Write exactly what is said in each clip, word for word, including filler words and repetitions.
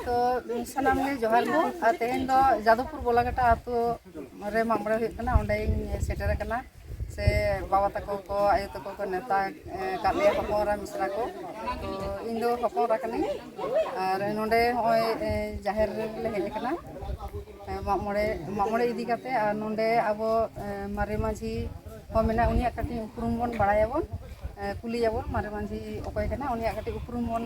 ᱛᱚ ᱥᱟᱱᱟᱢ ᱜᱮ ᱡᱚᱦᱟᱨ ᱜᱮ᱾ ᱟᱨ ᱛᱮᱦᱮᱧ ᱫᱚ ᱡᱟᱫᱚᱵᱯᱩᱨ ᱵᱚᱞᱟᱜᱷᱟᱴᱟ ᱟᱹᱛᱩ ᱨᱮ ᱢᱟᱜ ᱢᱚᱬᱮ ᱦᱩᱭᱩᱜ ᱠᱟᱱᱟ, ᱚᱸᱰᱮᱧ ᱥᱮᱴᱮᱨ ᱟᱠᱟᱱᱟ᱾ ᱥᱮ ᱵᱟᱵᱟ ᱛᱟᱠᱚ ᱠᱚ, ᱟᱭᱳ ᱛᱟᱠᱚ ᱠᱚ ᱱᱮᱣᱛᱟ, ᱮ, ᱟᱠᱟᱫ ᱞᱮᱭᱟ ᱦᱚᱯᱚᱱ ᱮᱨᱟ ᱢᱤᱥᱨᱟ ᱠᱚ᱾ ᱛᱚ ᱤᱧ ᱫᱚ ᱦᱚᱯᱚᱱ ᱮᱨᱟ ᱠᱟᱹᱱᱟᱹᱧ᱾ ᱟᱨ ᱱᱚᱰᱮ ᱦᱚᱸᱜᱼᱚᱭ, ᱮ, ᱡᱟᱦᱮᱨ ᱨᱮᱞᱮ ᱦᱮᱡ ᱟᱠᱟᱱᱟ, ᱮ, ᱢᱟᱜ ᱢᱚᱬᱮ, ᱢᱟᱜ ᱢᱚᱬᱮ ᱤᱫᱤ ᱠᱟᱛᱮ᱾ ᱟᱨ ᱱᱚᱰᱮ ᱟᱵᱚ, ᱮ, ᱢᱟᱨᱮ ᱢᱟᱹᱡᱷᱤ ᱦᱚᱸ ᱢᱮᱱᱟᱜ, ᱩᱱᱤᱭᱟᱜ ᱠᱟᱹᱴᱤᱡ ᱩᱯᱨᱩᱢ ᱵᱚᱱ ᱵᱟᱲᱟᱭᱟᱵᱚᱱ, ᱮ, ᱠᱩᱞᱤᱭᱟᱵᱚᱱ ᱢᱟᱨᱮ ᱢᱟᱹᱡᱷᱤ ᱚᱠᱚᱭ ᱠᱟᱱᱟ, ᱩᱱᱤᱭᱟᱜ ᱠᱟᱹᱴᱤᱡ ᱩᱯᱨᱩᱢ ᱵᱚᱱ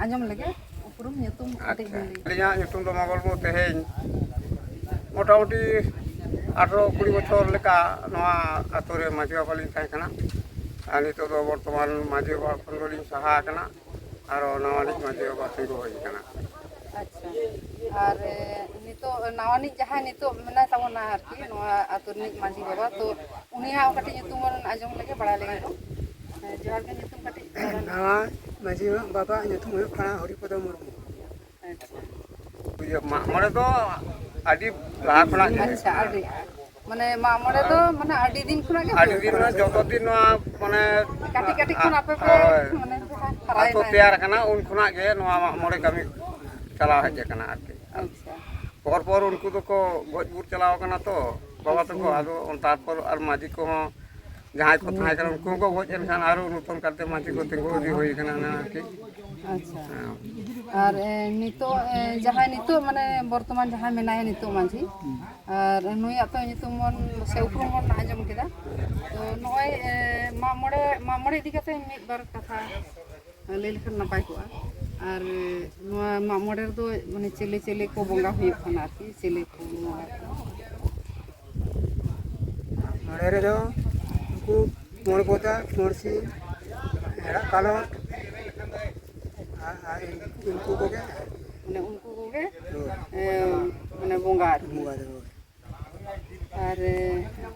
ᱟᱸᱡᱚᱢ ᱞᱮᱜᱮ᱾ ᱩᱯᱨᱩᱢ, ᱧᱩᱛᱩᱢ ᱠᱟᱹᱴᱤᱡ ᱵᱤᱱ ᱞᱟᱹᱭᱟ? ᱟᱹᱞᱤᱧᱟᱜ ᱧᱩᱛᱩᱢ ᱫᱚ ᱢᱚᱝᱜᱚᱞ ᱢᱩᱨᱢᱩ᱾ ᱛᱮᱦᱮᱧ ᱢᱚᱴᱟᱢᱩᱴᱤ ᱟᱴᱷᱨᱚ ᱠᱩᱲᱤ ᱵᱚᱪᱷᱚᱨ ᱞᱮᱠᱟ ᱱᱚᱣᱟ ᱟᱛᱳ ᱨᱮ ᱢᱟᱹᱡᱷᱤ ᱵᱟᱵᱟ ᱞᱤᱧ ᱛᱟᱦᱮᱸ ᱠᱟᱱᱟ᱾ ᱟᱨ ᱱᱤᱛᱚᱜ ᱫᱚ ᱵᱚᱨᱛᱚᱢᱟᱱ ᱢᱟᱹᱡᱷᱤ ᱵᱟᱵᱟ ᱠᱷᱚᱱ ᱫᱚᱞᱤᱧ ᱥᱟᱦᱟ ᱟᱠᱟᱱᱟ᱾ ᱟᱨᱚ ᱱᱟᱣᱟᱱᱤᱡ ᱢᱟᱹᱡᱷᱤ ᱵᱟᱵᱟ ᱛᱤᱸᱜᱩ ᱦᱩᱭ ᱟᱠᱟᱱᱟ᱾ ᱟᱪᱪᱷᱟ᱾ ᱟᱨ, ᱮ, ᱱᱤᱛᱚᱜ ᱱᱟᱣᱟᱱᱤᱡ ᱡᱟᱦᱟᱸᱭ ᱱᱤᱛᱚᱜ ᱢᱮᱱᱟᱭ ᱛᱟᱵᱚᱱᱟ ᱟᱨᱠᱤ, ᱱᱚᱣᱟ ᱟᱛᱳ ᱨᱤᱱᱤᱡ ᱢᱟᱹᱡᱷᱤ ᱵᱟᱵᱟ, ᱛᱚ ᱩᱱᱤᱭᱟᱜ ᱦᱚᱸ ᱠᱟᱹᱴᱤᱡ ᱧᱩᱛᱩᱢ ᱵᱚᱱ ᱟᱸᱡᱚᱢ ᱞᱮᱜᱮ, ᱵᱟᱲᱟᱭ ᱞᱮᱜᱮ ᱵᱚᱱ᱾ ᱮ, ᱡᱚᱦᱟᱨ ᱜᱮ, ᱧᱩᱛᱩᱢ ᱠᱟᱹᱴᱤᱡ? ᱱᱟᱣᱟ ᱢᱟᱹᱡᱷᱤ ᱵᱟᱵᱟᱣᱟᱜ ᱧᱩᱛᱩᱢ ᱦᱩᱭᱩᱜ ᱠᱟᱱᱟ ᱦᱚᱨᱤᱯᱚᱫᱚ ᱢᱩᱨᱢᱩ᱾ ᱟᱪᱪᱷᱟ᱾ ᱤᱭᱟᱹ, ᱢᱟᱜ ᱢᱚᱬᱮ ᱫᱚ ᱟᱹᱰᱤ ᱞᱟᱦᱟ ᱠᱷᱚᱱᱟᱜ ᱜᱮ᱾ ᱟᱪᱪᱷᱟ, ᱟᱹᱰᱤ, ᱢᱟᱱᱮ ᱢᱟᱜ ᱢᱚᱬᱮ ᱫᱚ ᱢᱟᱱᱮ ᱟᱹᱰᱤ ᱫᱤᱱ ᱠᱷᱚᱱᱟᱜ ᱜᱮ ᱟᱹᱰᱤ ᱦᱩᱭᱩᱜ ᱫᱤᱱ ᱠᱟᱱᱟ? ᱢᱟᱱᱮ ᱡᱚᱛᱚ ᱫᱤᱱ ᱱᱚᱣᱟ ᱢᱟᱱᱮ ᱠᱟᱹᱴᱤᱡ ᱠᱟᱹᱴᱤᱡ ᱠᱷᱚᱱ ᱟᱯᱮ ᱯᱮ, ᱦᱳᱭ, ᱢᱟᱱᱮ ᱯᱮ ᱦᱟᱨᱟᱭᱮᱱᱟ ᱟᱛᱳ ᱟᱨᱠᱤ᱾ ᱛᱮᱭᱟᱨ ᱟᱠᱟᱱᱟ, ᱩᱱ ᱠᱷᱚᱱᱟᱜ ᱜᱮ ᱱᱚᱣᱟ ᱢᱟᱜ ᱢᱚᱬᱮ ᱠᱟᱹᱢᱤ ᱪᱟᱞᱟᱣ ᱦᱮᱡ ᱟᱠᱟᱱᱟ ᱟᱨᱠᱤ᱾ ᱟᱪᱪᱷᱟ᱾ ᱯᱚᱨ ᱯᱚᱨ ᱩᱱᱠᱩ ᱫᱚᱠᱚ ᱜᱚᱡ ᱜᱩᱨ ᱪᱟᱞᱟᱣ ᱟᱠᱟᱱᱟ ᱛᱚ, ᱵᱟᱵᱟ ᱛᱟᱠᱚ, ᱦᱩᱸ᱾ ᱟᱫᱚ ᱛᱟᱨᱯᱚᱨ ᱟᱨ ᱢᱟᱹᱡᱷᱤ ᱠᱚᱦᱚᱸ ᱡᱟᱦᱟᱸᱭ ᱠᱚ ᱛᱟᱦᱮᱸ ᱠᱟᱱᱟ, ᱩᱱᱠᱩ ᱦᱚᱸᱠᱚ ᱜᱚᱡ ᱮᱱ ᱠᱷᱟᱱ ᱟᱨᱚ ᱱᱩᱛᱚᱱ ᱠᱟᱨᱛᱮ ᱢᱟᱹᱡᱷᱤ ᱠᱚ ᱛᱤᱸᱜᱩ ᱤᱫᱤ ᱦᱩᱭ ᱟᱠᱟᱱᱟ, ᱚᱱᱟ ᱟᱨᱠᱤ᱾ ᱟᱪᱪᱷᱟ᱾ ᱦᱮᱸ᱾ ᱟᱨ, ᱮ, ᱱᱤᱛᱚᱜ, ᱮ, ᱡᱟᱦᱟᱸᱭ ᱱᱤᱛᱚᱜ ᱢᱟᱱᱮ ᱵᱚᱨᱛᱚᱢᱟᱱ ᱡᱟᱦᱟᱸᱭ ᱢᱮᱱᱟᱭᱟ ᱱᱤᱛᱚᱜ ᱢᱟᱹᱡᱷᱤ, ᱟᱨ ᱱᱩᱭᱟᱜ ᱛᱚ ᱧᱩᱛᱩᱢ ᱵᱚᱱ ᱥᱮ ᱩᱯᱨᱩᱢ ᱵᱚᱱ ᱟᱸᱡᱚᱢ ᱠᱮᱫᱟ᱾ ᱛᱚ ᱱᱚᱜᱼᱚᱭ, ᱮ, ᱢᱟᱜ ᱢᱚᱬᱮ, ᱢᱟᱜ ᱢᱚᱬᱮ ᱤᱫᱤ ᱠᱟᱛᱮ ᱢᱤᱫ ᱵᱟᱨ ᱠᱟᱛᱷᱟ ᱞᱟᱹᱭ ᱞᱮᱠᱷᱟᱱ ᱱᱟᱯᱟᱭ ᱠᱚᱜᱼᱟ᱾ ᱟᱨ ᱱᱚᱣᱟ ᱢᱟᱜ ᱢᱚᱬᱮ ᱨᱮᱫᱚ ᱢᱟᱱᱮ ᱪᱤᱞᱤ ᱪᱤᱞᱤ ᱠᱚ ᱵᱚᱸᱜᱟ ᱦᱩᱭᱩᱜ ᱠᱟᱱᱟ ᱟᱨᱠᱤ, ᱪᱤᱞᱤ ᱠᱚ ᱱᱚᱣᱟ? ᱢᱚᱬᱮ ᱨᱮᱫᱚ ᱩᱱᱠᱩ ᱢᱚᱬᱮ ᱵᱚᱫᱟ, ᱢᱚᱬᱮ ᱥᱤᱢ, ᱦᱮᱲᱟᱜ ᱠᱟᱞᱚᱴ, ᱟᱨ, ᱟᱨ ᱩᱱᱠᱩ ᱠᱚᱜᱮ᱾ ᱢᱟᱱᱮ ᱩᱱᱠᱩ ᱠᱚᱜᱮ, ᱦᱳᱭ᱾ ᱮ, ᱢᱟᱱᱮ ᱵᱚᱸᱜᱟ ᱟᱨᱠᱤ᱾ ᱵᱚᱸᱜᱟ ᱫᱚ, ᱦᱳᱭ᱾ ᱟᱨ, ᱮ,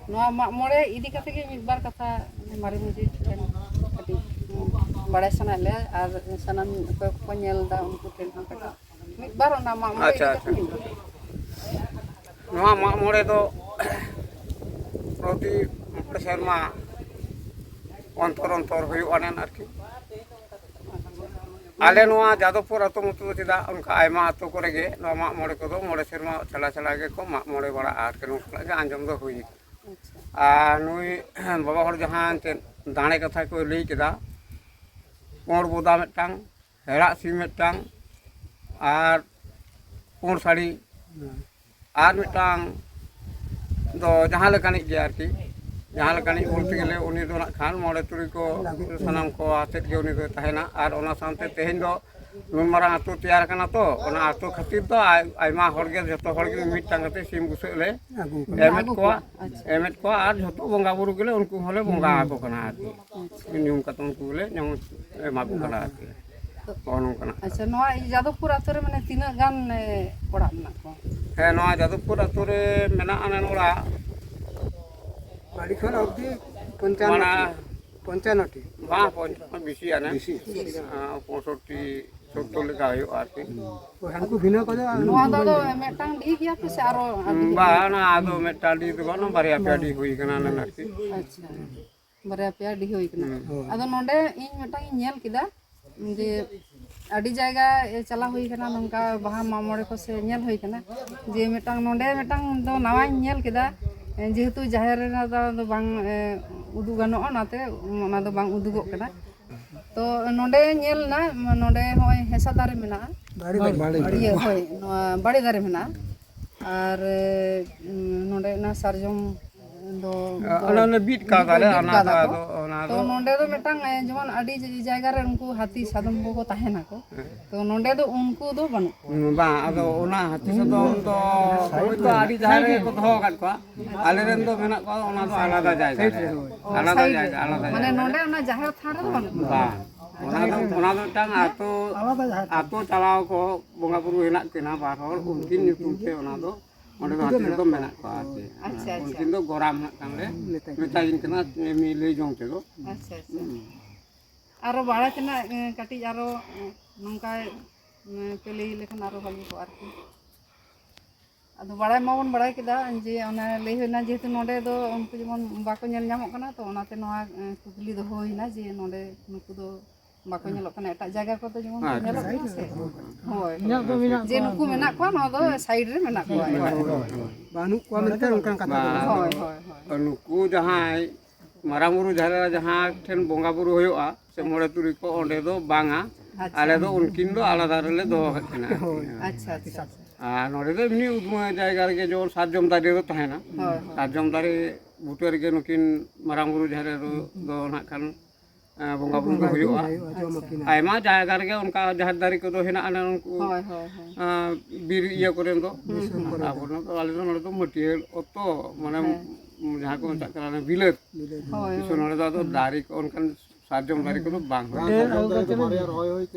ᱱᱚᱣᱟ ᱢᱟᱜ ᱢᱚᱬᱮ ᱤᱫᱤ ᱠᱟᱛᱮ ᱜᱮ ᱢᱤᱫ ᱵᱟᱨ ᱠᱟᱛᱷᱟ ᱢᱟᱨᱮ ᱢᱟᱹᱡᱷᱤ ᱴᱷᱮᱱ ᱠᱟᱹᱴᱤᱡ ᱵᱟᱲᱟᱭ ᱥᱟᱱᱟᱭᱮᱫ ᱞᱮᱭᱟ, ᱟᱨ ᱥᱟᱱᱟᱢ ᱚᱠᱚᱭ ᱠᱚᱠᱚ ᱧᱮᱞ ᱮᱫᱟ ᱩᱱᱠᱩ ᱴᱷᱮᱱ ᱦᱚᱸ ᱠᱟᱹᱴᱤᱡ ᱢᱤᱫ ᱵᱟᱨ ᱚᱱᱟ ᱢᱟᱜ ᱢᱚᱬᱮ ᱟᱪᱪᱷᱟ, ᱤᱫᱤ ᱠᱟᱛᱮ ᱟᱪᱪᱷᱟ᱾ ᱢᱤᱫ ᱵᱟᱨ᱾ ᱱᱚᱣᱟ ᱢᱟᱜ ᱢᱚᱬᱮ ᱫᱚ ᱯᱨᱚᱛᱤ ᱢᱚᱬᱮ ᱥᱮᱨᱢᱟ ᱚᱱᱛᱚᱨ ᱚᱱᱛᱚᱨ ᱦᱩᱭᱩᱜᱼᱟ ᱱᱮᱱ ᱟᱨᱠᱤ᱾ ᱟᱞᱮ ᱱᱚᱣᱟ ᱡᱟᱫᱚᱵᱽᱯᱩᱨ ᱟᱹᱛᱩ ᱢᱚᱛᱚ ᱫᱚ ᱪᱮᱫᱟᱜ, ᱚᱱᱠᱟ ᱟᱭᱢᱟ ᱟᱹᱛᱩ ᱠᱚᱨᱮ ᱜᱮ ᱱᱚᱣᱟ ᱢᱟᱜ ᱢᱚᱬᱮ ᱠᱚᱫᱚ ᱢᱚᱬᱮ ᱥᱮᱨᱢᱟ ᱪᱷᱟᱲᱟ ᱪᱷᱟᱲᱟ ᱜᱮᱠᱚ ᱢᱟᱜ ᱢᱚᱬᱮ ᱵᱟᱲᱟᱜᱼᱟ ᱟᱨᱠᱤ, ᱱᱚᱝᱠᱟᱱᱟᱜ ᱜᱮ ᱟᱸᱡᱚᱢ ᱫᱚ ᱦᱩᱭ ᱟᱠᱟᱱᱟ᱾ ᱟᱪᱪᱷᱟ᱾ ᱟᱨ ᱱᱩᱭ ᱵᱟᱵᱟ ᱦᱚᱲ ᱡᱟᱦᱟᱸ ᱮᱱᱛᱮᱫ ᱫᱟᱲᱮ ᱠᱟᱛᱷᱟ ᱠᱚ ᱞᱟᱹᱭ ᱠᱮᱫᱟ, ᱯᱩᱸᱰ ᱵᱚᱫᱟ ᱢᱤᱫᱴᱟᱝ, ᱦᱮᱲᱟᱜ ᱥᱤᱢ ᱢᱤᱫᱴᱟᱝ, ᱟᱨ ᱯᱩᱸᱰ ᱥᱟᱹᱲᱤ, ᱟᱨ ᱢᱤᱫᱴᱟᱝ ᱫᱚ ᱡᱟᱦᱟᱸ ᱞᱮᱠᱟᱱᱤᱡ ᱜᱮ ᱟᱨᱠᱤ, ᱡᱟᱦᱟᱸ ᱞᱮᱠᱟᱱᱤᱡ ᱵᱚᱞᱛᱮ ᱜᱮᱞᱮ ᱩᱱᱤ ᱫᱚ ᱱᱟᱜ ᱠᱷᱟᱱ ᱢᱚᱬᱮ ᱛᱩᱨᱩᱭ ᱠᱚ ᱥᱟᱱᱟᱢ ᱠᱚ ᱟᱛᱮᱫ ᱜᱮ ᱩᱱᱤ ᱫᱚᱭ ᱛᱟᱦᱮᱱᱟ᱾ ᱟᱨ ᱚᱱᱟ ᱥᱟᱶᱛᱮ ᱛᱮᱦᱮᱧ ᱫᱚ ᱱᱩᱱ ᱢᱟᱨᱟᱝ ᱟᱹᱛᱩ ᱛᱮᱭᱟᱨ ᱠᱟᱱᱟ ᱛᱚ, ᱚᱱᱟ ᱟᱹᱛᱩ ᱠᱷᱟᱹᱛᱤᱨ ᱫᱚ ᱟᱭ-, ᱟᱭᱢᱟ ᱦᱚᱲ ᱜᱮ, ᱡᱚᱛᱚ ᱦᱚᱲ ᱜᱮ ᱢᱤᱫᱴᱟᱝ ᱠᱟᱛᱮ ᱥᱤᱢ ᱵᱩᱥᱟᱹᱜ ᱞᱮ ᱟᱹᱜᱩ ᱠᱚᱣᱟ᱾ ᱮᱢᱮᱫ ᱟᱹᱜᱩ ᱠᱚᱣᱟ, ᱠᱚᱣᱟ, ᱟᱪᱪᱷᱟ᱾ ᱮᱢᱮᱫ ᱠᱚᱣᱟ, ᱟᱨ ᱡᱷᱚᱛᱚ ᱵᱚᱸᱜᱟ ᱵᱩᱨᱩ ᱜᱮᱞᱮ ᱩᱱᱠᱩ ᱦᱚᱸᱞᱮ ᱵᱚᱸᱜᱟ ᱟᱠᱚ ᱠᱟᱱᱟ ᱟᱨᱠᱤ᱾ ᱟᱪᱪᱷᱟ᱾ ᱧᱩᱢ ᱠᱟᱛᱮ ᱩᱱᱠᱩ ᱜᱮᱞᱮ ᱧᱩᱢ ᱮᱢᱟ ᱠᱚ ᱠᱟᱱᱟ ᱟᱨᱠᱤ᱾ ᱱᱚᱜᱼᱚ ᱱᱚᱝᱠᱟᱱᱟᱜ᱾ ᱟᱪᱪᱷᱟ, ᱱᱚᱣᱟ ᱡᱟᱫᱚᱵᱽᱯᱩᱨ ᱟᱹᱛᱩ ᱨᱮ ᱢᱟᱱᱮ ᱛᱤᱱᱟᱹᱜ ᱜᱟᱱ, ᱮ, ᱚᱲᱟᱜ ᱢᱮᱱᱟᱜ ᱠᱚᱣᱟ? ᱦᱮᱸ, ᱱᱚᱣᱟ ᱡᱟᱫᱚᱵᱽᱯᱩᱨ ᱟᱹᱛᱩ ᱨᱮ ᱢᱮᱱᱟᱜᱼᱟ ᱚᱱᱮ ᱚᱲᱟᱜ ᱵᱟᱲᱤ ᱠᱷᱚᱱ ᱚᱵᱫᱤ ᱯᱚᱧᱪᱟᱱᱱᱚ ᱢᱟᱱᱮ ᱴᱤ᱾ ᱯᱚᱧᱪᱟᱱᱱᱚ ᱴᱤ᱾ ᱵᱟᱝ, ᱯᱚᱧᱪᱟᱱᱱᱚ ᱵᱮᱥᱤᱭᱟᱱᱟ᱾ ᱵᱮᱥᱤ᱾ ᱦᱮᱸ, ᱯᱚᱸᱭᱥᱚᱴᱴᱤ, ᱥᱚᱛᱛᱚᱨ ᱞᱮᱠᱟ ᱦᱩᱭᱩᱜᱼᱟ ᱟᱨᱠᱤ᱾ ᱦᱳᱭ, ᱦᱟᱱᱠᱩ ᱵᱷᱤᱱᱟᱹ ᱠᱚᱫᱚ ᱟᱨ ᱱᱚᱣᱟ ᱫᱚ ᱱᱩᱠᱩ ᱟᱫᱚ ᱵᱷᱤᱱᱟᱹ᱾ ᱢᱤᱫᱴᱟᱝ ᱰᱤᱦ ᱜᱮᱭᱟ ᱯᱮ ᱥᱮ ᱟᱨᱚ ᱟᱹᱰᱤ ᱦᱩᱸ, ᱰᱤᱦ? ᱵᱟᱝ, ᱚᱱᱟ ᱟᱫᱚ ᱢᱤᱫᱴᱟᱝ ᱰᱤᱦ ᱫᱚ ᱵᱟᱝ, ᱵᱟᱨᱭᱟ ᱯᱮᱭᱟ ᱰᱤᱦ ᱦᱩᱭ ᱠᱟᱱᱟ ᱚᱱᱟ ᱟᱨᱠᱤ᱾ ᱟᱪᱪᱷᱟ, ᱵᱟᱨᱭᱟ ᱯᱮᱭᱟ ᱰᱤᱦ ᱦᱩᱭ ᱠᱟᱱᱟ᱾ ᱦᱩᱸ᱾ ᱟᱫᱚ ᱱᱚᱰᱮ ᱤᱧ ᱢᱤᱫᱴᱟᱝ ᱤᱧ ᱧᱮᱞ ᱠᱮᱫᱟ ᱡᱮ ᱟᱹᱰᱤ ᱡᱟᱭᱜᱟ ᱪᱟᱞᱟᱣ ᱦᱩᱭ ᱠᱟᱱᱟ, ᱱᱚᱝᱠᱟ ᱵᱟᱦᱟ ᱢᱟᱜ ᱢᱚᱬᱮ ᱠᱚ ᱥᱮ ᱧᱮᱞ ᱦᱩᱭ ᱠᱟᱱᱟ ᱡᱮ ᱢᱤᱫᱴᱟᱝ, ᱱᱚᱰᱮ ᱢᱤᱫᱴᱟᱝ ᱫᱚ ᱱᱟᱣᱟᱧ ᱧᱮᱞ ᱠᱮᱫᱟ, ᱡᱮᱦᱮᱛᱩ ᱡᱟᱦᱮᱨ ᱨᱮᱱᱟᱜ ᱫᱚ, ᱫᱚ ᱵᱟᱝ, ᱮ, ᱩᱫᱩᱜ ᱜᱟᱱᱚᱜᱼᱟ, ᱚᱱᱟᱛᱮ ᱚᱱᱟ ᱫᱚ ᱵᱟᱝ ᱩᱫᱩᱜᱚᱜ ᱠᱟᱱᱟ᱾ ᱛᱚ ᱱᱚᱰᱮ ᱧᱮᱞ ᱮᱱᱟ, ᱱᱚᱰᱮ ᱱᱚᱜᱼᱚᱭ ᱦᱮᱸᱥᱟᱜ ᱫᱟᱨᱮ ᱢᱮᱱᱟᱜᱼᱟ᱾ ᱵᱟᱲᱮ ᱫᱟᱨᱮ᱾ ᱵᱟᱲᱮ ᱫᱟᱨᱮ᱾ ᱤᱭᱟᱹ, ᱦᱳᱭ, ᱱᱚᱣᱟ ᱵᱟᱲᱮ ᱫᱟᱨᱮ ᱢᱮᱱᱟᱜᱼᱟ᱾ ᱟᱨ, ᱮ, ᱱᱚᱰᱮ ᱚᱱᱟ ᱥᱟᱨᱡᱚᱢ ᱫᱚ, ᱚᱱᱟ ᱫᱚ ᱵᱤᱫ ᱠᱟᱣᱫᱟᱞᱮ, ᱵᱤᱫ ᱚᱱᱟ ᱫᱚ ᱠᱟᱫᱟ ᱠᱚ᱾ ᱟᱫᱚ ᱚᱱᱟ ᱛᱚ ᱫᱚ ᱱᱚᱰᱮ ᱫᱚ ᱢᱤᱫᱴᱟᱝ, ᱮ, ᱡᱮᱢᱚᱱ ᱟᱹᱰᱤ ᱡᱟᱭᱜᱟ ᱨᱮ ᱩᱱᱠᱩ ᱦᱟᱹᱛᱤ ᱥᱟᱫᱚᱢ ᱠᱚᱠᱚ ᱛᱟᱦᱮᱱᱟᱠᱚ᱾ ᱦᱮᱸ᱾ ᱛᱚ ᱱᱚᱰᱮ ᱫᱚ ᱩᱱᱠᱩ ᱫᱚ ᱵᱟᱹᱱᱩᱜ ᱠᱚᱣᱟ᱾ ᱵᱟᱝ, ᱟᱫᱚ ᱚᱱᱟ ᱦᱟᱹᱛᱤ ᱥᱟᱫᱚᱢ ᱫᱚ ᱦᱳᱭᱛᱳ ᱟᱹᱰᱤ ᱡᱟᱦᱟᱸ ᱨᱮᱜᱮ ᱠᱚ ᱫᱚᱦᱚ ᱟᱠᱟᱫ ᱠᱚᱣᱟ, ᱟᱞᱮ ᱨᱮᱱ ᱫᱚ ᱢᱮᱱᱟᱜ ᱠᱚᱣᱟ ᱚᱱᱟ ᱫᱚ ᱟᱞᱟᱫᱟ ᱡᱟᱭᱜᱟ ᱨᱮ᱾ ᱚ, ᱟᱞᱟᱫᱟ ᱥᱟᱭᱤᱰ ᱨᱮ᱾ ᱡᱟᱭᱜᱟ, ᱟᱞᱟᱫᱟ ᱢᱟᱱᱮ ᱡᱟᱭᱜᱟ᱾ ᱱᱚᱰᱮ ᱚᱱᱟ ᱡᱟᱦᱮᱨ ᱛᱷᱟᱱ ᱨᱮᱫᱚ ᱵᱟᱹᱱᱩᱜ ᱠᱚᱣᱟ᱾ ᱵᱟᱝ, ᱚᱱᱟ ᱫᱚ, ᱚᱱᱟ ᱫᱚ ᱢᱤᱫᱴᱟᱝ ᱟᱛᱳ, ᱟᱞᱟᱫᱟ ᱡᱟᱦᱮᱨ ᱛᱷᱟᱱ᱾ ᱟᱛᱳ ᱪᱟᱞᱟᱣ ᱠᱚ ᱵᱚᱸᱜᱟ ᱵᱩᱨᱩ ᱦᱮᱱᱟᱜ ᱠᱤᱱᱟ ᱵᱟᱨ ᱦᱚᱲ, ᱩᱱᱠᱤᱱ ᱧᱩᱛᱩᱢ ᱛᱮ ᱚᱱᱟ ᱫᱚ ᱚᱸᱰᱮ ᱫᱚ ᱩᱱᱠᱩ ᱫᱚ ᱦᱟᱹᱛᱤ ᱢᱮᱱᱟᱜ ᱠᱚᱫᱚ ᱠᱚᱣᱟ᱾ ᱢᱮᱱᱟᱜ ᱠᱚᱣᱟ ᱟᱨᱠᱤ᱾ ᱟᱪᱪᱷᱟ, ᱟᱪᱪᱷᱟ᱾ ᱩᱱᱠᱤᱱ ᱫᱚ ᱜᱚᱨᱟᱢ ᱦᱟᱸᱜ ᱠᱷᱟᱱ ᱞᱮ ᱢᱮᱛᱟ ᱠᱤᱱ ᱢᱮᱛᱟ ᱠᱤᱱ ᱠᱟᱱᱟ, ᱮᱢᱱᱤ ᱞᱟᱹᱭ ᱡᱚᱝ ᱛᱮᱫᱚ᱾ ᱟᱪᱪᱷᱟ, ᱟᱪᱪᱷᱟ᱾ ᱦᱩᱸ᱾ ᱟᱨᱚ ᱵᱟᱲᱟᱭ ᱛᱮᱱᱟᱜ, ᱮ, ᱠᱟᱹᱴᱤᱡ ᱟᱨᱚ, ᱮ, ᱱᱚᱝᱠᱟ, ᱮ, ᱯᱮ ᱞᱟᱹᱭ ᱞᱮᱠᱷᱟᱱ ᱟᱨᱚ ᱵᱷᱟᱜᱮ ᱠᱚᱜᱼᱟ ᱟᱨᱠᱤ᱾ ᱟᱫᱚ ᱵᱟᱲᱟᱭ ᱢᱟᱵᱚᱱ ᱵᱟᱲᱟᱭ ᱠᱮᱫᱟ ᱡᱮ ᱚᱱᱮ ᱞᱟᱹᱭ ᱦᱩᱭᱱᱟ, ᱡᱮᱦᱮᱛᱩ ᱱᱚᱰᱮ ᱫᱚ ᱩᱱᱠᱩ ᱡᱮᱢᱚᱱ ᱵᱟᱠᱚ ᱧᱮᱞ ᱧᱟᱢᱚᱜ ᱠᱟᱱᱟ, ᱛᱚ ᱚᱱᱟᱛᱮ ᱱᱚᱣᱟ, ᱮ, ᱠᱩᱠᱞᱤ ᱫᱚᱦᱚ ᱦᱩᱭᱱᱟ ᱡᱮ ᱱᱚᱰᱮ ᱱᱩᱠᱩ ᱫᱚ ᱵᱟᱠᱚ ᱧᱮᱞᱚᱜ ᱠᱟᱱᱟ, ᱮᱴᱟᱜ ᱡᱟᱭᱜᱟ ᱠᱚᱫᱚ ᱡᱮᱢᱚᱱ ᱠᱚ ᱟᱪᱪᱷᱟ᱾ ᱧᱮᱞᱚᱜ ᱠᱟᱱᱟ ᱥᱮ᱾ ᱦᱳᱭ᱾ ᱢᱮᱱᱟᱜ ᱫᱚ ᱢᱮᱱᱟᱜ ᱡᱮ ᱠᱚᱣᱟ᱾ ᱱᱩᱠᱩ ᱢᱮᱱᱟᱜ ᱠᱚᱣᱟ, ᱱᱚᱣᱟ ᱫᱚ ᱥᱟᱭᱤᱰ ᱨᱮ ᱢᱮᱱᱟᱜ ᱠᱚᱣᱟ᱾ ᱦᱳᱭ, ᱦᱳᱭ᱾ ᱵᱟᱹᱱᱩᱜ ᱠᱚᱣᱟ ᱢᱮᱱᱛᱮ ᱚᱱᱠᱟᱱ ᱠᱟᱛᱷᱟ ᱫᱚ ᱵᱟᱝ᱾ ᱦᱳᱭ, ᱦᱳᱭ, ᱦᱳᱭ᱾ ᱱᱩᱠᱩ ᱡᱟᱦᱟᱸᱭ ᱢᱟᱨᱟᱝ ᱵᱩᱨᱩ ᱡᱟᱦᱮᱨ ᱮᱨᱟ ᱡᱟᱦᱟᱸ ᱴᱷᱮᱱ ᱵᱚᱸᱜᱟ ᱵᱩᱨᱩ ᱦᱩᱭᱩᱜᱼᱟ, ᱥᱮ ᱢᱚᱬᱮ ᱛᱩᱨᱩᱭ ᱠᱚ, ᱚᱸᱰᱮ ᱫᱚ ᱵᱟᱝᱟ᱾ ᱟᱪᱪᱷᱟ᱾ ᱟᱞᱮ ᱫᱚ ᱩᱱᱠᱤᱱ ᱫᱚ ᱟᱞᱟᱫᱟ ᱨᱮᱞᱮ ᱫᱚᱦᱚ ᱠᱟᱜ ᱠᱤᱱᱟ᱾ ᱦᱳᱭ᱾ ᱟᱪᱪᱷᱟ, ᱟᱪᱪᱷᱟ, ᱟᱪᱪᱷᱟ᱾ ᱟᱨ ᱱᱚᱰᱮ ᱫᱚ ᱮᱢᱱᱤ ᱩᱫᱢᱟᱹ ᱡᱟᱭᱜᱟ ᱨᱮᱜᱮ, ᱡᱮᱢᱚᱱ ᱥᱟᱨᱡᱚᱢ ᱫᱟᱨᱮ ᱫᱚ ᱛᱟᱦᱮᱱᱟ᱾ ᱦᱳᱭ, ᱦᱳᱭ᱾ ᱥᱟᱨᱡᱚᱢ ᱫᱟᱨᱮ ᱵᱩᱴᱟᱹ ᱨᱮᱜᱮ ᱱᱩᱠᱤᱱ ᱢᱟᱨᱟᱝ ᱵᱩᱨᱩ ᱡᱟᱦᱮᱨ ᱮᱨᱟ ᱫᱚ, ᱫᱚ ᱱᱟᱜ ᱠᱷᱟᱱ, ᱮᱸ, ᱵᱚᱸᱜᱟ ᱵᱩᱨᱩ ᱫᱚ ᱵᱚᱸᱜᱟ ᱵᱩᱨᱩ ᱦᱩᱭᱩᱜᱼᱟ᱾ ᱦᱩᱭᱩᱜᱼᱟ, ᱡᱚᱢ ᱟᱪᱪᱷᱟ᱾ ᱟᱹᱠᱤᱱᱟ᱾ ᱟᱭᱢᱟ ᱡᱟᱭᱜᱟ ᱨᱮᱜᱮ ᱚᱱᱠᱟ ᱡᱟᱦᱮᱨ ᱫᱟᱨᱮ ᱠᱚᱫᱚ ᱦᱮᱱᱟᱜᱼᱟ, ᱚᱱᱮ ᱩᱱᱠᱩ, ᱦᱳᱭ, ᱦᱳᱭ, ᱦᱳᱭ᱾ ᱮᱸ, ᱵᱤᱨ ᱤᱭᱟᱹ ᱠᱚᱨᱮ ᱫᱚ᱾ ᱫᱤᱥᱚᱢ ᱠᱚᱨᱮ ᱫᱚ᱾ ᱟᱵᱚ ᱫᱚ, ᱟᱞᱮ ᱫᱚ ᱱᱚᱰᱮ ᱫᱚ ᱢᱟᱹᱴᱭᱟᱹᱲ ᱚᱛᱚ, ᱢᱟᱱᱮ, ᱦᱮᱸ᱾ ᱡᱟᱦᱟᱸ ᱠᱚ ᱢᱮᱛᱟᱜ ᱠᱟᱱᱟ, ᱚᱱᱮ ᱵᱤᱞᱟᱹᱛ᱾ ᱵᱤᱞᱟᱹᱛ᱾ ᱦᱳᱭ, ᱵᱤᱥᱱᱩ ᱦᱳᱭ᱾ ᱱᱚᱰᱮ ᱫᱚ ᱟᱫᱚ ᱫᱟᱨᱮ ᱠᱚ ᱚᱱᱠᱟᱱ ᱥᱟᱨᱡᱚᱢ ᱫᱟᱨᱮ ᱠᱚᱫᱚ ᱵᱟᱝ ᱦᱩᱭᱩᱜᱼᱟ᱾ ᱰᱷᱮᱨ ᱟᱞᱜᱟ ᱪᱟᱞᱟᱜ ᱜᱮᱭᱟ᱾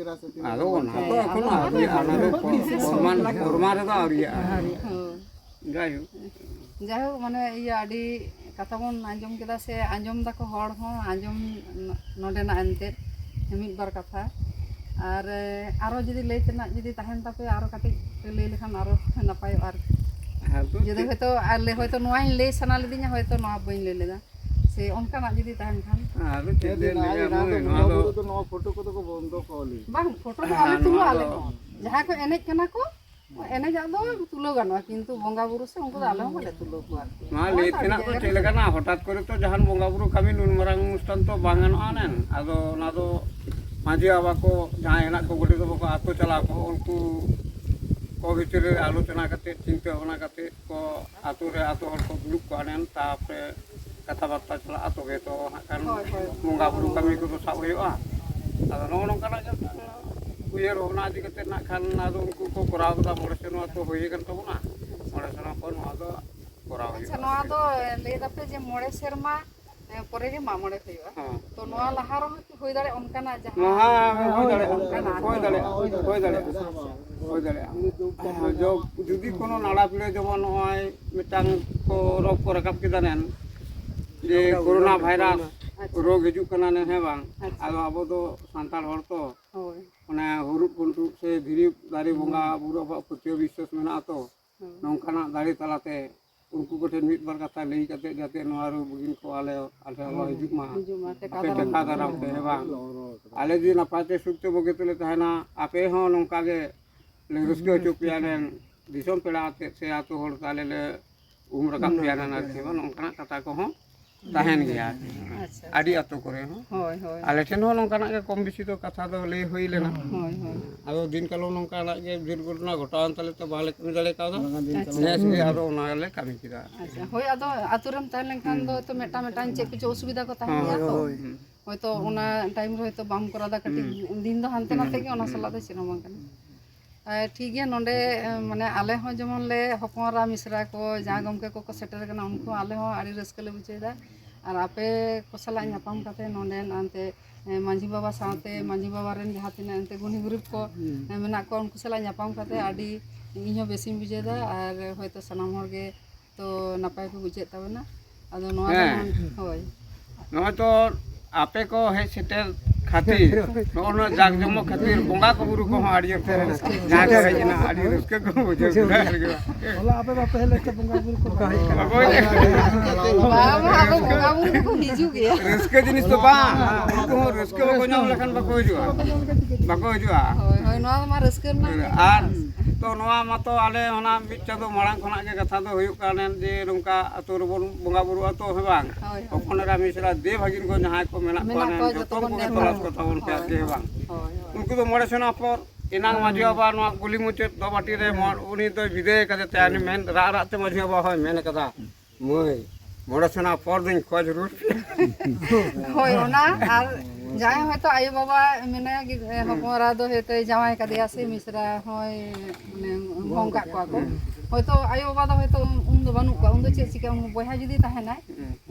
ᱟᱫᱚ ᱚᱱᱟ ᱫᱚ ᱮᱠᱷᱚᱱ ᱟᱹᱣᱨᱤᱭᱟᱜᱼᱟ, ᱚᱱᱟ ᱫᱚ ᱯᱨᱚᱢᱟᱱ, ᱯᱨᱚᱢᱟᱱ ᱨᱮᱫᱚ ᱟᱹᱣᱨᱤᱭᱟᱜᱼᱟ᱾ ᱦᱳᱭ᱾ ᱡᱟᱭᱦᱳᱠ᱾ ᱡᱟᱭᱦᱳᱠ, ᱢᱟᱱᱮ, ᱤᱭᱟᱹ, ᱟᱹᱰᱤ ᱠᱟᱛᱷᱟ ᱵᱚᱱ ᱟᱸᱡᱚᱢ ᱠᱮᱫᱟ ᱥᱮ, ᱟᱸᱡᱚᱢ ᱫᱟᱠᱚ ᱦᱚᱲ ᱦᱚᱸ, ᱟᱸᱡᱚᱢ ᱱᱚᱰᱮᱱᱟᱜ ᱮᱱᱛᱮᱫ ᱢᱤᱫ ᱵᱟᱨ ᱠᱟᱛᱷᱟ᱾ ᱟᱨ, ᱮ, ᱟᱨᱚ ᱡᱩᱫᱤ ᱞᱟᱹᱭ ᱛᱮᱱᱟᱜ ᱡᱩᱫᱤ ᱛᱟᱦᱮᱱ ᱛᱟᱯᱮᱭᱟ, ᱟᱨᱚ ᱠᱟᱹᱴᱤᱡ ᱯᱮ ᱞᱟᱹᱭ ᱞᱮᱠᱷᱟᱱ ᱟᱨᱚ ᱱᱟᱯᱟᱭᱚᱜᱼᱟ ᱟᱨᱠᱤ᱾ ᱟᱫᱚ ᱡᱩᱫᱤ ᱪᱮᱫ? ᱦᱚᱭᱛᱳ, ᱟᱨ ᱞᱮ-, ᱦᱚᱭᱛᱳ ᱱᱚᱣᱟᱧ ᱞᱟᱹᱭ ᱥᱟᱱᱟ ᱞᱤᱫᱤᱧᱟ, ᱦᱚᱭᱛᱳ ᱱᱚᱣᱟ ᱵᱟᱹᱧ ᱞᱟᱹᱭ ᱞᱮᱫᱟ, ᱥᱮ ᱚᱱᱠᱟᱱᱟᱜ ᱡᱩᱫᱤ ᱛᱟᱦᱮᱱ ᱠᱷᱟᱱ᱾ ᱟᱫᱚ ᱪᱮᱫ ᱞᱮ ᱞᱟᱹᱭᱟ, ᱢᱟᱹᱭ, ᱱᱚᱣᱟ ᱫᱚ ᱵᱚᱸᱜᱟ ᱵᱩᱨᱩ ᱫᱚ ᱱᱚᱣᱟ ᱯᱷᱳᱴᱳ ᱠᱚᱫᱚ ᱠᱚ ᱵᱚᱱᱫᱚ ᱠᱚᱣᱟ ᱞᱟᱹᱭ᱾ ᱵᱟᱝ, ᱯᱷᱳᱴᱳ ᱫᱚ ᱦᱮᱸ, ᱟᱞᱮ ᱱᱚᱣᱟ ᱛᱩᱞᱟᱹᱣ ᱫᱚ ᱟᱞᱮ ᱦᱚᱸ᱾ ᱡᱟᱦᱟᱸᱭ ᱠᱚ ᱮᱱᱮᱡ ᱠᱟᱱᱟ ᱠᱚ, ᱮᱱᱮᱡᱟᱜ ᱫᱚ ᱛᱩᱞᱟᱹᱣ ᱜᱟᱱᱚᱜᱼᱟ, ᱠᱤᱱᱛᱩ ᱵᱚᱸᱜᱟ ᱵᱩᱨᱩ ᱥᱮ ᱩᱱᱠᱩ ᱫᱚ ᱟᱞᱮ ᱦᱚᱸ ᱵᱟᱞᱮ ᱛᱩᱞᱟᱹᱣ ᱠᱚᱣᱟ ᱟᱨᱠᱤ᱾ ᱱᱚᱣᱟ ᱱᱚᱣᱟ ᱞᱟᱹᱭ ᱫᱚ ᱟᱹᱰᱤ ᱛᱮᱱᱟᱜ ᱫᱚ ᱡᱟᱭᱜᱟ ᱪᱮᱫ ᱨᱮ ᱞᱮᱠᱟᱱᱟ, ᱦᱚᱴᱟᱛ ᱠᱚᱨᱮ ᱛᱚ ᱡᱟᱦᱟᱱ ᱵᱚᱸᱜᱟ ᱵᱩᱨᱩ ᱠᱟᱹᱢᱤ ᱱᱩᱱ ᱢᱟᱨᱟᱝ ᱚᱱᱩᱥᱴᱷᱟᱱ ᱛᱚ ᱵᱟᱝ ᱜᱟᱱᱚᱜᱼᱟ ᱱᱮᱱ᱾ ᱟᱫᱚ ᱚᱱᱟ ᱫᱚ ᱢᱟᱹᱡᱷᱤ ᱵᱟᱵᱟ ᱠᱚ ᱡᱟᱦᱟᱸᱭ ᱦᱮᱱᱟᱜ ᱠᱚ, ᱜᱚᱰᱮᱛ ᱵᱟᱵᱟ ᱠᱚ, ᱟᱛᱳ ᱪᱟᱞᱟᱣ ᱠᱚ, ᱩᱱᱠᱩ ᱠᱚ ᱵᱷᱤᱛᱤᱨ ᱨᱮ ᱟᱞᱳᱪᱚᱱᱟ ᱠᱟᱛᱮ, ᱪᱤᱱᱛᱟᱹ ᱵᱷᱟᱵᱽᱱᱟ ᱠᱟᱛᱮ ᱠᱚ ᱟᱛᱳ ᱨᱮ ᱟᱛᱳ ᱦᱚᱲ ᱠᱚ ᱫᱩᱲᱩᱵ ᱠᱚᱜᱼᱟ ᱱᱮᱱ, ᱛᱟᱯᱚᱨᱮ ᱠᱟᱛᱷᱟ ᱵᱟᱨᱛᱟ ᱪᱟᱞᱟᱜᱼᱟ, ᱛᱚᱵᱮ ᱛᱚ ᱦᱟᱸᱜ ᱠᱷᱟᱱ ᱦᱳᱭ, ᱦᱳᱭ᱾ ᱵᱚᱸᱜᱟ ᱵᱩᱨᱩ ᱠᱟᱹᱢᱤ ᱠᱚᱫᱚ ᱥᱟᱵ ᱦᱩᱭᱩᱜᱼᱟ᱾ ᱟᱫᱚ ᱱᱚᱜᱼᱚ ᱱᱚᱝᱠᱟᱱᱟᱜ ᱜᱮ ᱩᱭᱦᱟᱹᱨ ᱵᱷᱟᱵᱽᱱᱟ ᱤᱫᱤ ᱠᱟᱛᱮ ᱱᱟᱜ ᱠᱷᱟᱱ ᱟᱫᱚ ᱩᱱᱠᱩ ᱠᱚ ᱠᱚᱨᱟᱣ ᱠᱮᱫᱟ, ᱢᱚᱬᱮ ᱥᱮᱨᱢᱟ ᱛᱚ ᱦᱩᱭ ᱟᱠᱟᱱ ᱛᱟᱵᱚᱱᱟ, ᱢᱚᱬᱮ ᱥᱮᱨᱢᱟ ᱯᱚᱨ ᱱᱚᱣᱟ ᱫᱚ ᱠᱚᱨᱟᱣ ᱟᱪᱪᱷᱟ, ᱦᱩᱭᱩᱜᱼᱟ᱾ ᱱᱚᱣᱟ ᱫᱚ ᱞᱟᱹᱭ ᱫᱟᱯᱮ ᱡᱮ ᱢᱚᱬᱮ ᱥᱮᱨᱢᱟ, ᱮ, ᱯᱚᱨᱮ ᱜᱮ ᱢᱟᱜ ᱢᱚᱬᱮ ᱦᱩᱭᱩᱜᱼᱟ᱾ ᱦᱮᱸ᱾ ᱛᱚ ᱱᱚᱣᱟ ᱞᱟᱦᱟ ᱨᱮᱦᱚᱸ ᱠᱤ ᱦᱩᱭ ᱫᱟᱲᱮᱭᱟᱜᱼᱟ ᱚᱱᱠᱟᱱᱟᱜ ᱡᱟᱦᱟᱸ ᱦᱮᱸ, ᱦᱩᱭ ᱫᱟᱲᱮᱭᱟᱜᱼᱟ, ᱚᱱᱠᱟᱱᱟᱜ? ᱦᱩᱭ ᱫᱟᱲᱮᱭᱟᱜᱼᱟ, ᱦᱩᱭ ᱫᱟᱲᱮᱭᱟᱜᱼᱟ᱾ ᱦᱩᱭ ᱫᱟᱲᱮᱭᱟᱜᱼᱟ᱾ ᱡᱚ-, ᱡᱩᱫᱤ ᱠᱳᱱᱳ ᱱᱟᱲᱟ ᱯᱤᱲᱟᱹ ᱡᱮᱢᱚᱱ ᱱᱚᱜᱼᱚᱭ ᱢᱤᱫᱴᱟᱝ ᱠᱚ ᱨᱳᱜᱽ ᱠᱚ ᱨᱟᱠᱟᱵ ᱠᱮᱫᱟ ᱱᱮᱱ, ᱡᱮ ᱠᱳᱨᱳᱱᱟ ᱵᱷᱟᱭᱨᱟᱥ ᱟᱪᱪᱷᱟ᱾ ᱨᱳᱜᱽ ᱦᱤᱡᱩᱜ ᱠᱟᱱᱟ ᱱᱮᱱ, ᱦᱮᱸ ᱵᱟᱝ? ᱟᱪᱪᱷᱟ᱾ ᱟᱫᱚ ᱟᱵᱚ ᱫᱚ ᱥᱟᱱᱛᱟᱲ ᱦᱚᱲ ᱛᱚ, ᱦᱳᱭ᱾ ᱚᱱᱟ ᱦᱩᱨᱩᱫ ᱠᱩᱱᱴᱩᱫ ᱥᱮ ᱫᱷᱤᱨᱤ ᱫᱟᱨᱮ ᱵᱚᱸᱜᱟ ᱵᱩᱨᱩ ᱟᱵᱚᱣᱟᱜ ᱯᱟᱹᱛᱭᱟᱹᱣ ᱵᱤᱥᱥᱟᱹᱥ ᱢᱮᱱᱟᱜᱼᱟ ᱛᱚ, ᱦᱳᱭ᱾ ᱱᱚᱝᱠᱟᱱᱟᱜ ᱫᱟᱨᱮ ᱛᱟᱞᱟᱛᱮ ᱩᱱᱠᱩ ᱠᱚᱴᱷᱮᱱ ᱢᱤᱫ ᱵᱟᱨ ᱠᱟᱛᱷᱟ ᱞᱟᱹᱭ ᱠᱟᱛᱮ ᱡᱟᱛᱮ ᱱᱚᱣᱟ ᱨᱳᱜᱽ ᱵᱤᱜᱷᱤᱱ ᱠᱚ ᱟᱞᱮ, ᱟᱞᱮ ᱟᱞᱚ ᱦᱤᱡᱩᱜ ᱢᱟ᱾ ᱦᱤᱡᱩᱜ ᱢᱟ, ᱴᱮᱠᱟᱣ ᱟᱯᱮ ᱫᱟᱨᱟᱢ ᱴᱮᱠᱟᱣ ᱠᱚ᱾ ᱫᱟᱨᱟᱢ ᱯᱮ, ᱦᱮᱸ ᱵᱟᱝ? ᱟᱞᱮ ᱡᱩᱫᱤ ᱱᱟᱯᱟᱭ ᱛᱮ ᱥᱩᱠ ᱛᱮ ᱵᱩᱜᱤ ᱛᱮᱞᱮ ᱛᱟᱦᱮᱱᱟ, ᱟᱯᱮ ᱦᱚᱸ ᱱᱚᱝᱠᱟ ᱜᱮ ᱞᱮ ᱨᱟᱹᱥᱠᱟᱹ ᱦᱚᱪᱚ ᱯᱮᱭᱟ ᱞᱮ, ᱫᱤᱥᱚᱢ ᱯᱮᱲᱟ ᱟᱛᱮᱫ ᱥᱮ ᱟᱹᱛᱩ ᱦᱚᱲ ᱛᱟᱞᱮ ᱞᱮ ᱩᱢ ᱨᱟᱠᱟᱵ ᱯᱮᱭᱟ ᱱᱟᱱᱟ ᱠᱤ ᱱᱚᱝᱠᱟᱱᱟᱜ ᱠᱟᱛᱷᱟ ᱠᱚᱦᱚᱸ ᱛᱟᱦᱮᱱ ᱜᱮᱭᱟ ᱟᱨᱠᱤ᱾ ᱟᱪᱪᱷᱟ, ᱟᱹᱰᱤ ᱟᱪᱪᱷᱟ᱾ ᱟᱹᱛᱩ ᱠᱚᱨᱮ ᱦᱚᱸ᱾ ᱦᱳᱭ, ᱦᱳᱭ᱾ ᱟᱞᱮ ᱴᱷᱮᱱ ᱦᱚᱸ ᱱᱚᱝᱠᱟᱱᱟᱜ ᱜᱮ ᱠᱚᱢ ᱵᱮᱥᱤ ᱫᱚ ᱠᱟᱛᱷᱟ ᱫᱚ ᱞᱟᱹᱭ ᱦᱩᱭ ᱞᱮᱱᱟ᱾ ᱦᱳᱭ, ᱦᱳᱭ᱾ ᱟᱫᱚ ᱫᱤᱱ ᱠᱟᱞᱚᱢ ᱱᱚᱝᱠᱟᱱᱟᱜ ᱜᱮ ᱫᱩᱨᱜᱷᱚᱴᱚᱱᱟ ᱜᱷᱚᱴᱟᱣᱮᱱ ᱛᱟᱞᱮ ᱛᱮ ᱵᱟᱞᱮ ᱠᱟᱹᱢᱤ ᱫᱟᱲᱮ ᱠᱟᱣᱫᱟ᱾ ᱟᱪᱪᱷᱟ᱾ ᱱᱮᱥ ᱜᱮ ᱟᱫᱚ ᱚᱱᱟ ᱞᱮ ᱠᱟᱹᱢᱤ ᱠᱮᱫᱟ᱾ ᱟᱪᱪᱷᱟ, ᱦᱳᱭ, ᱟᱫᱚ ᱟᱹᱛᱩ ᱨᱮᱢ ᱛᱟᱦᱮᱸ ᱞᱮᱱᱠᱷᱟᱱ ᱫᱚ ᱦᱩᱸ᱾ ᱛᱚ ᱢᱤᱫᱴᱟᱝ ᱢᱤᱫᱴᱟᱝ ᱪᱮᱫ ᱠᱚᱪᱚ ᱚᱥᱩᱵᱤᱫᱷᱟ ᱠᱚ ᱛᱟᱦᱮᱱ ᱦᱳᱭ, ᱜᱮᱭᱟ ᱛᱚ᱾ ᱦᱳᱭ᱾ ᱦᱩᱸ᱾ ᱦᱚᱭᱛᱚ ᱚᱱᱟ ᱴᱟᱭᱤᱢ ᱨᱮ ᱦᱚᱭᱛᱚ ᱵᱟᱢ ᱠᱚᱨᱟᱣ ᱫᱟ, ᱠᱟᱹᱴᱤᱡ ᱦᱩᱸ᱾ ᱫᱤᱱ ᱫᱚ ᱦᱟᱱᱛᱮ ᱦᱩᱸ᱾ ᱱᱟᱛᱮ ᱜᱮ, ᱚᱱᱟ ᱦᱩᱸ᱾ ᱥᱟᱞᱟᱜ ᱫᱚ ᱪᱮᱫ ᱦᱚᱸ ᱵᱟᱝ ᱠᱟᱱᱟ᱾ ᱟᱨ ᱴᱷᱤᱠ ᱜᱮᱭᱟ, ᱱᱚᱰᱮ, ᱮ, ᱢᱟᱱᱮ ᱟᱞᱮ ᱦᱚᱸ ᱡᱮᱢᱚᱱ ᱞᱮ ᱦᱚᱯᱚᱱ ᱮᱨᱟ ᱢᱤᱥᱨᱟ ᱠᱚ, ᱡᱟᱦᱟᱸ ᱜᱚᱢᱠᱮ ᱠᱚᱠᱚ ᱥᱮᱴᱮᱨ ᱟᱠᱟᱱᱟ, ᱩᱱᱠᱩ ᱦᱚᱸ ᱟᱞᱮ ᱦᱚᱸ ᱟᱹᱰᱤ ᱨᱟᱹᱥᱠᱟᱹ ᱞᱮ ᱵᱩᱡᱷᱟᱹᱣ ᱮᱫᱟ᱾ ᱟᱨ ᱟᱯᱮ ᱠᱚ ᱥᱟᱞᱟᱜ ᱧᱟᱯᱟᱢ ᱠᱟᱛᱮ ᱱᱚᱰᱮᱱ ᱮᱱᱛᱮ, ᱮ, ᱢᱟᱹᱡᱷᱤ ᱵᱟᱵᱟ ᱥᱟᱶᱛᱮ ᱢᱟᱹᱡᱷᱤ ᱵᱟᱵᱟ ᱨᱮᱱ ᱡᱟᱦᱟᱸ ᱛᱤᱱᱟᱹᱜ ᱮᱱᱛᱮ ᱜᱩᱱᱤ ᱜᱩᱨᱤᱵ ᱠᱚ, ᱦᱩᱸ᱾ ᱮ, ᱢᱮᱱᱟᱜ ᱠᱚᱣᱟ, ᱩᱱᱠᱩ ᱥᱟᱞᱟᱜ ᱧᱟᱯᱟᱢ ᱠᱟᱛᱮ ᱟᱹᱰᱤ ᱤᱧ ᱦᱚᱸ ᱵᱮᱥᱤᱧ ᱵᱩᱡᱷᱟᱹᱣ ᱮᱫᱟ᱾ ᱟᱨ ᱦᱚᱭᱛᱚ ᱥᱟᱱᱟᱢ ᱦᱚᱲ ᱜᱮ ᱛᱚ ᱱᱟᱯᱟᱭ ᱠᱚ ᱵᱩᱡᱷᱟᱹᱜ ᱛᱟᱵᱚᱱᱟ᱾ ᱟᱫᱚ ᱱᱚᱣᱟ ᱫᱚ ᱦᱮᱸ᱾ ᱦᱳᱭ᱾ ᱱᱚᱜᱼᱚᱭ ᱛᱚ ᱟᱯᱮ ᱠᱚ ᱦᱮᱡ ᱥᱮᱴᱮᱨ ᱠᱷᱟᱹᱛᱤᱨ, ᱱᱚᱜᱼᱚ ᱱᱚᱣᱟ ᱡᱟᱠ ᱡᱚᱢᱚᱠ ᱠᱷᱟᱹᱛᱤᱨ ᱵᱚᱸᱜᱟ ᱠᱚ ᱵᱩᱨᱩ ᱠᱚᱦᱚᱸ ᱟᱹᱰᱤ ᱡᱳᱨ ᱛᱮ ᱡᱟᱦᱟᱸ ᱠᱚ ᱦᱮᱡ ᱮᱱᱟ, ᱟᱹᱰᱤ ᱨᱟᱹᱥᱠᱟᱹ ᱠᱚ ᱵᱩᱡᱷᱟᱹᱣ ᱠᱮᱫᱟ᱾ ᱦᱚᱞᱟ ᱟᱯᱮ ᱵᱟᱯᱮ ᱦᱮᱡ ᱞᱮᱱ ᱛᱮ ᱵᱚᱸᱜᱟ ᱵᱩᱨᱩ ᱠᱚ ᱵᱟᱝ ᱦᱩᱭ ᱠᱟᱱᱟ᱾ ᱵᱟᱝ, ᱵᱟᱝ, ᱟᱫᱚ ᱵᱚᱸᱜᱟ ᱵᱩᱨᱩ ᱫᱚᱠᱚ ᱦᱤᱡᱩᱜ ᱜᱮᱭᱟ᱾ ᱨᱟᱹᱥᱠᱟᱹ ᱡᱤᱱᱤᱥ ᱫᱚ ᱵᱟᱝ, ᱩᱱᱠᱩ ᱦᱚᱸ ᱨᱟᱹᱥᱠᱟᱹ ᱵᱟᱠᱚ ᱧᱟᱢ ᱞᱮᱠᱷᱟᱱ ᱵᱟᱠᱚ ᱦᱤᱡᱩᱜᱼᱟ, ᱵᱟᱠᱚ ᱦᱤᱡᱩᱜᱼᱟ᱾ ᱦᱳᱭ, ᱦᱳᱭ, ᱱᱚᱣᱟ ᱢᱟ ᱨᱟᱹᱥᱠᱟᱹ ᱨᱮᱱᱟᱜ ᱜᱮ ᱟᱨ ᱠᱟᱱᱟ᱾ ᱛᱚ ᱱᱚᱣᱟ ᱢᱟᱛᱚ ᱟᱞᱮ ᱚᱱᱟ ᱢᱤᱫ ᱪᱟᱸᱫᱚ ᱢᱟᱲᱟᱝ ᱠᱷᱚᱱᱟᱜ ᱜᱮ ᱠᱟᱛᱷᱟ ᱫᱚ ᱦᱩᱭᱩᱜ ᱠᱟᱱᱟ ᱡᱮ ᱱᱚᱝᱠᱟ ᱟᱹᱛᱩ ᱨᱮᱵᱚᱱ ᱵᱚᱸᱜᱟ ᱵᱩᱨᱩᱜᱼᱟ ᱛᱚ, ᱦᱮᱸ ᱵᱟᱝ? ᱦᱳᱭ, ᱦᱳᱭ᱾ ᱦᱚᱯᱚᱱ ᱮᱨᱟ ᱢᱤᱥᱨᱟ ᱫᱮᱣ ᱵᱷᱟᱹᱜᱤᱱ ᱠᱚ ᱡᱟᱦᱟᱸᱭ ᱠᱚ ᱢᱮᱱᱟᱜ ᱠᱚᱣᱟ, ᱢᱮᱱᱟᱜ ᱠᱚᱣᱟ, ᱡᱚᱛᱚ ᱡᱚᱛᱚ ᱵᱚᱱ ᱠᱚᱜᱮ ᱱᱮᱦᱚᱨᱟ᱾ ᱛᱚᱞᱟᱥ ᱠᱚ ᱛᱟᱵᱚᱱ ᱯᱮ ᱦᱳᱭ, ᱟᱨᱠᱤ, ᱦᱮᱸ ᱵᱟᱝ? ᱦᱳᱭ, ᱦᱳᱭ᱾ ᱩᱱᱠᱩ ᱫᱚ ᱢᱚᱬᱮ ᱥᱮᱨᱢᱟ ᱯᱚᱨ ᱮᱱᱟᱝ ᱢᱟᱹᱡᱷᱤ ᱵᱟᱵᱟ ᱱᱚᱣᱟ ᱠᱩᱞᱦᱤ ᱢᱩᱪᱟᱹᱫ ᱫᱚ ᱵᱟᱹᱴᱤ ᱨᱮ ᱢᱚ-, ᱩᱱᱤ ᱫᱚᱭ ᱵᱤᱫᱟᱹᱭ ᱠᱟᱫᱮ ᱛᱮ, ᱩᱱᱤ ᱢᱮᱱ ᱨᱟᱜ ᱨᱟᱜ ᱛᱮ ᱢᱟᱹᱡᱷᱤ ᱵᱟᱵᱟ ᱦᱚᱸᱭ ᱢᱮᱱ ᱠᱟᱫᱟ, "ᱢᱟᱹᱭ, ᱢᱚᱬᱮ ᱥᱮᱨᱢᱟ ᱯᱚᱨ ᱫᱚᱧ ᱠᱷᱚᱡᱽ ᱨᱩᱣᱟᱹᱲ ᱯᱮᱭᱟ᱾" ᱦᱳᱭ, ᱚᱱᱟ ᱟᱨ ᱡᱟᱦᱟᱸᱭ ᱦᱚᱭᱛᱳ ᱟᱭᱳ ᱵᱟᱵᱟ ᱢᱮᱱᱟᱭᱟ, ᱜᱤᱫ-, ᱦᱚᱯᱚᱱ ᱮᱨᱟ ᱫᱚ ᱦᱚᱭᱛᱳᱭ ᱡᱟᱶᱟᱭ ᱠᱟᱫᱮᱭᱟ ᱥᱮ ᱢᱤᱥᱨᱟ ᱦᱚᱸᱭ, ᱢᱟᱱᱮ, ᱜᱚᱝ ᱠᱟᱜ ᱠᱚᱣᱟ ᱠᱚ, ᱦᱳᱭᱛᱳ ᱟᱭᱳ ᱵᱟᱵᱟ ᱫᱚ ᱦᱚᱭᱛᱳ ᱩᱱ, ᱩᱱ ᱫᱚ ᱵᱟᱹᱱᱩᱜ ᱠᱚᱣᱟ, ᱩᱱ ᱫᱚ ᱪᱮᱫ ᱪᱤᱠᱟᱹ, ᱩᱱ ᱵᱚᱭᱦᱟ ᱡᱩᱫᱤ ᱛᱟᱦᱮᱱᱟᱭ,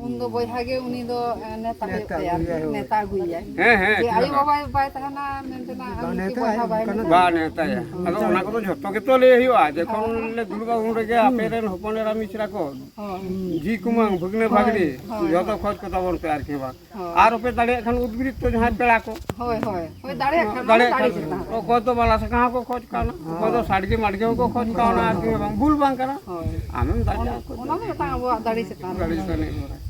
ᱩᱱ ᱫᱚ ᱵᱚᱭᱦᱟ ᱜᱮ ᱩᱱᱤ ᱫᱚ, ᱮ, ᱱᱮᱣᱛᱟ ᱦᱩᱭᱩᱜ ᱱᱮᱣᱛᱟ ᱛᱟᱭᱟ, ᱟᱹᱜᱩᱭᱮᱭᱟ, ᱦᱳᱭ᱾ ᱱᱮᱣᱛᱟ ᱟᱹᱜᱩᱭᱮᱭᱟᱭ᱾ ᱦᱮᱸ, ᱦᱮᱸ, ᱡᱮ ᱪᱮᱫᱟᱜ ᱟᱭᱳ ᱵᱟᱝ? ᱵᱟᱵᱟᱭ ᱵᱟᱭ ᱛᱟᱦᱮᱱᱟ ᱢᱮᱱᱛᱮ ᱱᱟᱜ ᱵᱟᱝ ᱩᱱᱤ ᱠᱤ ᱱᱮᱣᱛᱟᱭᱟ, ᱵᱚᱭᱦᱟ ᱵᱟᱭ ᱚᱱᱠᱟᱱᱟᱜ ᱱᱮᱣᱛᱟ? ᱵᱟᱝ ᱱᱮᱣᱛᱟᱭᱟ᱾ ᱟᱫᱚ ᱚᱱᱟ ᱠᱚᱫᱚ ᱡᱷᱚᱛᱚ ᱜᱮᱛᱚ ᱞᱟᱹᱭ ᱦᱩᱭᱩᱜᱼᱟ, ᱡᱚᱠᱷᱚᱱ ᱦᱳᱭ᱾ ᱞᱮ ᱫᱩᱲᱩᱵᱟ ᱩᱱ ᱨᱮᱜᱮ ᱟᱯᱮ ᱨᱮᱱ ᱦᱚᱯᱚᱱ ᱮᱨᱟ ᱢᱤᱥᱨᱟ ᱠᱚ, ᱦᱳᱭ᱾ ᱡᱷᱤ ᱠᱩᱢᱟᱹᱝ, ᱵᱷᱟᱹᱜᱽᱱᱟᱹ ᱦᱳᱭ, ᱵᱷᱟᱹᱜᱽᱱᱤ, ᱦᱳᱭ, ᱡᱷᱚᱛᱚ ᱦᱳᱭ᱾ ᱠᱷᱚᱡᱽ ᱠᱚ ᱛᱟᱵᱚᱱ ᱯᱮ ᱟᱨᱠᱤ ᱵᱟᱝ᱾ ᱦᱳᱭ᱾ ᱟᱨ ᱦᱚᱸᱯᱮ ᱫᱟᱲᱮᱭᱟᱜ ᱠᱷᱟᱱ ᱩᱫᱽᱜᱨᱤᱛ ᱛᱚ ᱡᱟᱦᱟᱸᱭ ᱯᱮᱲᱟ ᱠᱚ᱾ ᱦᱳᱭ, ᱦᱳᱭ᱾ ᱦᱳᱭ, ᱫᱟᱲᱮᱭᱟᱜ ᱠᱷᱟᱱ ᱫᱟᱲᱮᱭᱟᱜ ᱫᱟᱲᱮ ᱠᱷᱟᱱ᱾ ᱪᱮᱛᱟᱱ ᱨᱮ᱾ ᱚᱠᱚᱭ ᱫᱚ ᱵᱟᱞᱟ ᱥᱟᱠᱟ ᱦᱚᱸᱠᱚ ᱠᱷᱚᱡᱽ ᱠᱟᱣᱱᱟ, ᱚᱠᱚᱭ ᱫᱚ ᱦᱳᱭ᱾ ᱥᱟᱰᱜᱮ ᱢᱟᱰᱜᱮ ᱦᱚᱸᱠᱚ ᱠᱷᱚᱡᱽ ᱠᱟᱣᱱᱟ, ᱟᱨᱠᱤ ᱵᱟᱝ ᱵᱷᱩᱞ ᱵᱟᱝ ᱠᱟᱱᱟ᱾ ᱦᱳᱭ᱾ ᱟᱢᱮᱢ ᱫᱟᱲᱮᱭᱟᱜᱼᱟ, ᱚᱱᱟ, ᱠᱷᱚᱡᱽ ᱚᱱᱟ ᱫᱚ ᱢᱤᱫᱴᱟᱝ ᱟᱵᱚᱣᱟᱜ ᱫᱟᱲᱮ ᱪᱮᱛᱟᱱ ᱨᱮ᱾ ᱫᱟᱲᱮ ᱪᱮᱛᱟᱱ ᱨᱮ ᱱᱤᱨᱵᱷᱚᱨᱟᱭ᱾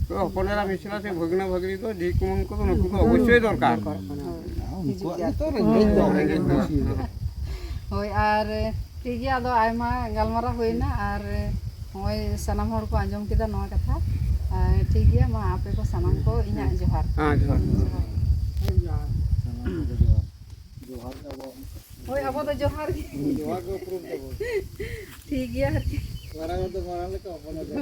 ᱛᱚ, ᱦᱚᱯᱚᱱ ᱮᱨᱟ ᱢᱤᱥᱨᱟ ᱥᱮ ᱵᱷᱟᱹᱜᱽᱱᱟᱹ ᱵᱷᱟᱹᱜᱽᱱᱤ ᱫᱚ, ᱡᱷᱤ ᱠᱩᱢᱟᱹᱝ ᱠᱚᱫᱚ, ᱱᱩᱠᱩ ᱫᱚ ᱚᱵᱚᱥᱥᱳᱭ ᱫᱚᱨᱠᱟᱨ᱾ ᱦᱳᱭ᱾ ᱦᱤᱡᱩᱜ ᱩᱱᱠᱩᱣᱟᱜ ᱜᱮᱭᱟ᱾ ᱜᱮᱛᱚ ᱨᱮᱸᱜᱮᱡ ᱫᱚ᱾ ᱨᱮᱸᱜᱮᱡ ᱫᱚ᱾ ᱦᱳᱭ, ᱟᱨ ᱴᱷᱤᱠ ᱜᱮᱭᱟ, ᱟᱫᱚ ᱟᱭᱢᱟ ᱜᱟᱞᱢᱟᱨᱟᱣ ᱦᱩᱭᱱᱟ, ᱟᱨ ᱱᱚᱜᱼᱚᱭ ᱥᱟᱱᱟᱢ ᱦᱚᱲ ᱠᱚ ᱟᱸᱡᱚᱢ ᱠᱮᱫᱟ ᱱᱚᱣᱟ ᱠᱟᱛᱷᱟ᱾ ᱟᱨ ᱴᱷᱤᱠ ᱜᱮᱭᱟ, ᱢᱟ ᱟᱯᱮ ᱠᱚ ᱥᱟᱱᱟᱢ ᱠᱚ ᱤᱧᱟᱹᱜ ᱡᱚᱦᱟᱨ᱾ ᱦᱮᱸ, ᱡᱚᱦᱟᱨ᱾ ᱡᱚᱦᱟᱨ᱾ ᱦᱳᱭ, ᱟᱵᱚ ᱫᱚ ᱡᱚᱦᱟᱨ ᱜᱮ᱾ ᱡᱚᱦᱟᱨ ᱜᱮ ᱩᱯᱨᱩᱢ ᱛᱟᱵᱚᱱ᱾ ᱴᱷᱤᱠ ᱜᱮᱭᱟ, ᱟᱨᱠᱤ᱾ ᱢᱟᱨᱟᱝ ᱦᱚᱲ ᱫᱚ ᱢᱟᱨᱟᱝ ᱞᱮᱠᱟ, ᱦᱚᱯᱚᱱ ᱦᱚᱲ ᱫᱚ